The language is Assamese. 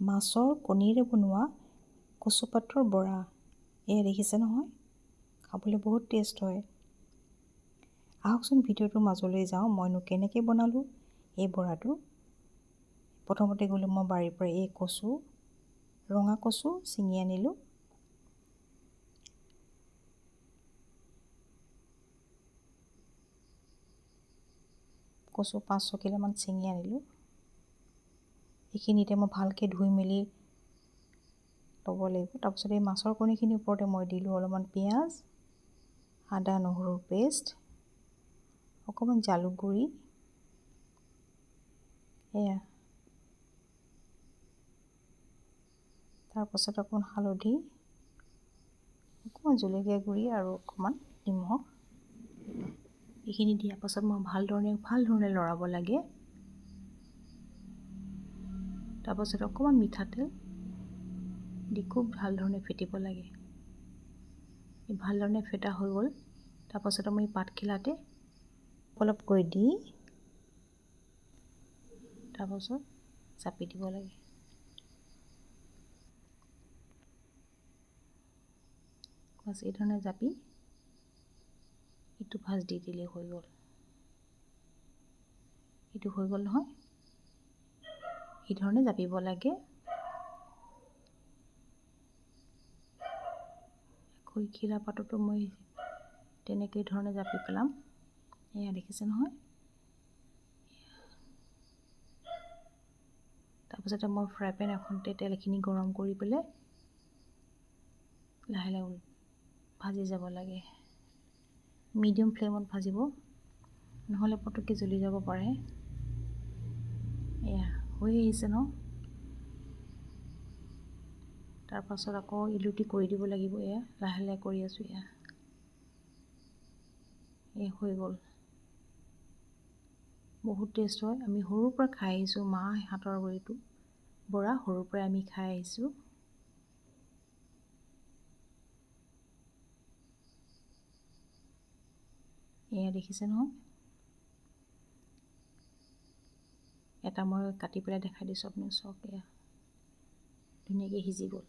মাছৰ কণীৰে বনোৱা কচুপাতৰ বৰা। এয়া দেখিছে নহয়, খাবলৈ বহুত টেষ্ট হয়। আহকচোন ভিডিঅ'টোৰ মাজলৈ যাওঁ, মইনো কেনেকৈ বনালোঁ এই বৰাটো। প্ৰথমতে গ'লোঁ মই বাৰীৰ পৰা এই কচু, ৰঙা কচু ছিঙি আনিলোঁ। কচু 5-6 কিলোমান ছিঙি আনিলোঁ। এইখিনিতে মই ভালকৈ ধুই মেলি ল'ব লাগিব। তাৰপিছত এই মাছৰ কণীখিনিৰ ওপৰতে মই দিলোঁ অলপমান পিঁয়াজ, আদা নহৰুৰ পেষ্ট, অকণমান জালুক গুড়ি, এয়া তাৰপাছত অকণমান হালধি, অকণমান জলকীয়া গুড়ি আৰু অকণমান নিমখ। এইখিনি দিয়াৰ পাছত মই ভালধৰণে লৰাব লাগে। তাৰপাছত অকণমান মিঠাতেল দি খুব ভালধৰণে ফেটিব লাগে। এই ভালধৰণে ফেটা হৈ গ'ল। তাৰপাছত মই পাতখিলাতে অলপকৈ দি তাৰপাছত জাপি দিব লাগে। বাছ এই ধৰণে জাপি এইটো ভাজ দি দিলে হৈ গ'ল। এইটো হৈ গ'ল নহয়, এই ধৰণে জাপিব লাগে। আকৌ খিলা পাততো মই তেনেকৈ ধৰণে জাপি পেলাম। এয়া দেখিছে নহয়। তাৰপাছতে মই ফ্ৰাই পেন এখনতে তেলখিনি গৰম কৰি পেলাই লাহে লাহে ভাজি যাব লাগে। মিডিয়াম ফ্লেমত ভাজিব, নহ'লে পটককৈ জ্বলি যাব পাৰে। এয়া হৈ আহিছে ন। তাৰপাছত আকৌ ইলুটি কৰি দিব লাগিব। এয়া লাহে লাহে কৰি আছোঁ। এয়া এই হৈ গ'ল। বহুত টেষ্ট হয়। আমি সৰুৰ পৰা খাই আহিছোঁ, মা হাতৰ এইটো বৰা সৰুৰ পৰাই আমি খাই আহিছোঁ। এয়া দেখিছে নহয়, এটা মই কাটি পেলাই দেখাই দিছোঁ আপুনি চাওক। এয়া ধুনীয়াকৈ সিজি গ'ল।